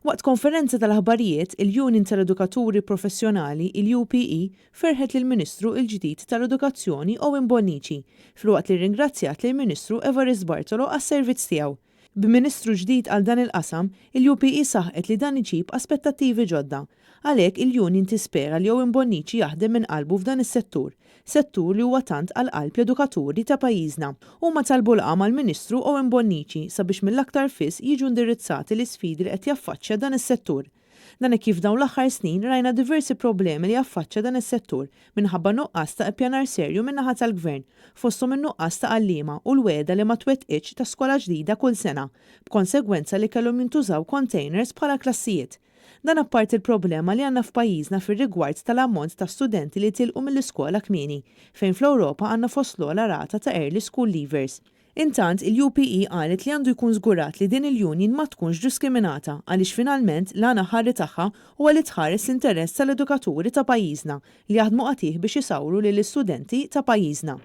Waqt konferenza tal-aħbarijiet, il-Union tal-Edukaturi Professjonali, il-UPE, ferħet lill-Ministru l-ġdid tal-Edukazzjoni Owen Bonnici, filwaqt li rringrazzjat lill-Ministru Evarist Bartolo għas-servizz tiegħu. B'Ministru ġdid għal dan il-qasam, il-UPE saħqet li dan iġib aspettattivi ġodda. Għalhekk, il-union tispera li Owen Bonnici jaħdem minn qalbu f'dan is-settur, settur li huwa tant għal qalb l-edukaturi ta' pajjiżna. Huma talbu laqgħa mal-Ministru Owen Bonnici sabiex mill-aktar fis jiġu indirizzati l-isfidi li qed jaffaċċja dan is-settur. Dan hekk kif dawn l-aħħar snin rajna diversi problemi li affaċċja dan is-settur minħabba nuqqas ta' ippjanar serju min-naħa tal-Gvern, fosthom in-nuqqas ta' għalliema u l-wegħda li ma twettqitx ta' skola ġdida kull sena, b'konsegwenza li kellhom jintużaw containers bħala klassijiet. Dan apparti l-problema li għandna f'pajjiżna fir-rigward tal-ammont ta' studenti li tilqu mill-iskola kmieni, fejn fl-Ewropa għandna fost l-ogħla rata ta' early school leavers. Intant, il-UPE qalet li għandu jkun żgurat li din il-union ma tkunx diskriminata għaliex finalment l-għan aħħari tagħha huwa li tħares l-interess tal-edukaturi ta' pajjiżna li jaħdmu qatigħ biex isawru lill-istudenti ta' pajjiżna.